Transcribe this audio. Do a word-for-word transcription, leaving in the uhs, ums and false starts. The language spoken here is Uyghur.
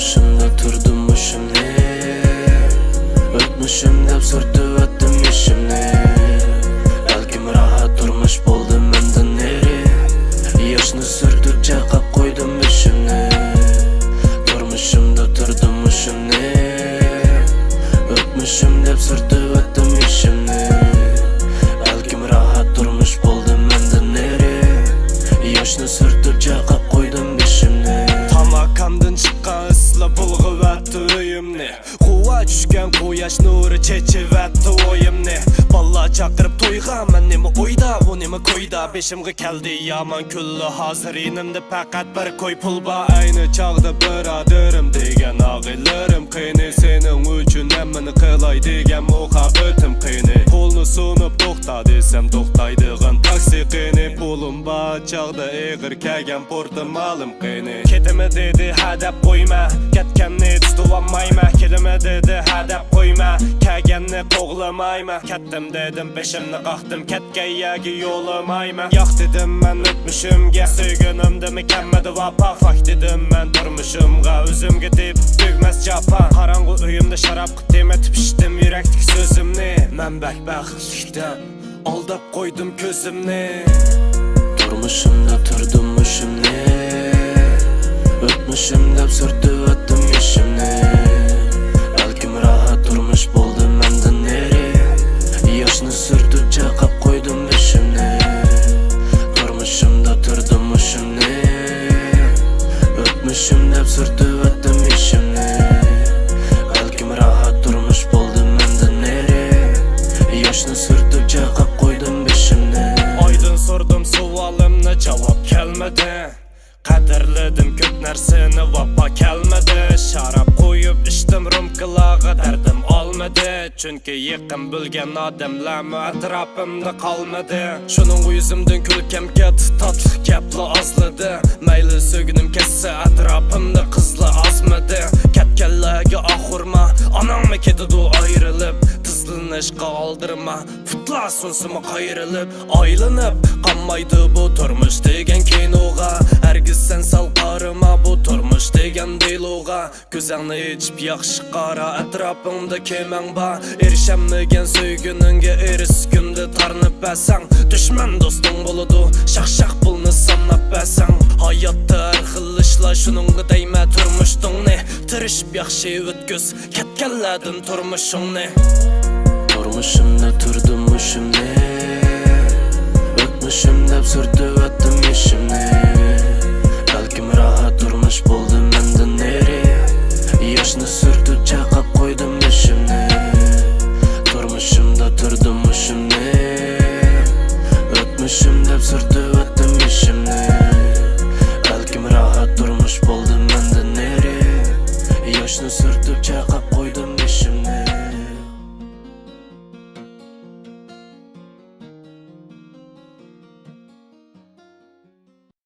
شۇنداق تۇردۇم مۇشۇمنى، ئۆتمۈشۈم دەپ سۈرتۈۋەتتىم يېشىمنى. بەلكىم راھەت تۇرمۇش بولدى مەندىن نېرى. ياشنى سۈرتۈپ چايقاپ قويدۇم بېشىمنى. تۇرمۇشۇمدا تۇردۇم مۇشۇمنى، ئۆتمۈشۈم دەپ سۈرتۈۋەتتىم يېشىمنى. بەلكىم راھەت تۇرمۇش بولدى مەندىن نېرى. ياشنى سۈرتۈپ چايقاپ قويدۇم بېشىمنى. تاماكامدىن چىققان ئىسلا بۇلغىۋەتتى ئۆيۈمنى. غۇۋا چۈشكەن قۇياش نۇرى چېچىۋەتتى ئويۇمنى. بالىلار چاقىرىپ تويغا، مەن نېمە ئويدا، ئۇ نېمە كويدا. بېشىمغا كەلدى يامان كۈنلەر، ھازىر يېنىمدا پەقەت بىر كوي پۇل بار. ئەينى چاغدا بۇرادىرىم دېگەن ئاغىلىرىم قېنى؟ سېنىڭ ئۈچۈن ھەممىنى قىلاي دېگەن مۇھەببىتىم قېنى؟ پۇلنى سۇنۇپ توختا دېسەم توختايدىغان تاكسى قېنى؟ پۇلۇم بار چاغدا ئېغىر كەلگەن پورتىمالىم قېنى؟ كېتىمەن دېدى ھە دەپ قويما، كەتكەننى تۇتۇۋالمايمەن. كېلىمەن دېدى ھە دەپ قويما، كەلگەننى قوغلىمايمەن. كەتتىم دېدىم، بېشىمنى قاقتىم، كەتكەن يەرگە يولىمايمەن. ياق دېدىم مەن ئۆتمۈشۈمگە، سۆيگىنىمدىمۇ كەلمىدى ۋاپا. فاك دېدىم مەن تۇرمۇشۇمغا، ئۆزۈمگە دېيىپ تۈگىمەس جاپا. قاراڭغۇ ئۆيۈمدە شاراب قىپ تېمىتىپ ئىچتىم يۈرەكتىكى سۆزۈمنى. مەن بەك بەختلىك دەپ ئالداپ قويدۇم كۆزۈمنى. تۇرمۇشۇمدا تۇردۇم مۇشۇمنى، ئۆتمۈشۈم دەپ سۈرتۈۋەتتىم يېشىمنى. بەلكىم راھەت تۇرمۇش بولدى مەندىن نېرى. ياشنى سۈرتۈپ چايقاپ قويدۇم بېشىمنى. تۇرمۇشۇمدا تۇردۇم مۇشۇمنى، ئۆتمۈشۈم دەپ سۈرتۈۋەتتىم يېشىمنى. بەلكىم راھەت تۇرمۇش بولدى مەندىن نېرى. ياشنى سۈرتۈپ چايقاپ قويدۇم بېشىمنى. ئايدىن سورىدىم سوئالىمنى، جاۋاب كەلمىدى. قەدىرلىدىم كۆپ نەرسىنى، ۋاپا كەلمىدى. شاراب قۇيۇپ ئىچتىم رومكىلارغا، دەردىم ئالمىدى. چۈنكى يېقىن بىلگەن ئادەملەرمۇ ئەتراپىمدا قالمىدى. شۇنىڭغا يۈزۈمدىن كۈلكەم كەتتى، تاتلىق گەپلا ئازلىدى. مەيلى سۆيگىنىم كەتسە، ئەتراپىمدا قىزلار ئازمىدى. كەتكەنلەرگە ئاق ئۇرما، ئاناڭمۇ كېتىدۇ ئايرىلىپ. تىزلىنىشقا ئالدىرىما، پۇتلار سۇنسىمۇ قايرىلىپ. ئايلىنىپ قالمايدۇ بۇ تۇرمۇش دېگەن كىنوغا. ھەرگىز سەن سەل قارىما بۇ تۇرمۇش دېگەن دېلوغا. كۆزۈڭنى ئېچىپ ياخشى قارا، ئەتراپىڭدا كىمىڭ بار؟ ئېرىشەلمىگەن سۆيگىنىڭگە ئېرىسكۈندە تارنىپ بەرسەڭ، دۈشمەن دوستۇڭ بولىدۇ، شاخ-شاخ پۇلنى ساناپ بەرسەڭ. ھاياتتا ھەر خىل ئىشلار، شۇنىڭغا دەيمەن تۇرمۇشۇڭنى تىرىشىپ ياخشى ئۆتكۈز كەتكەنلەردىن تۇرمۇشۇڭنى. تۇرمۇشۇمدا تۇردۇم مۇشۇمنى، ئۆتمۈشۈم دەپ سۈرتۈۋەتتىم يېشىمنى. بەلكىم راھەت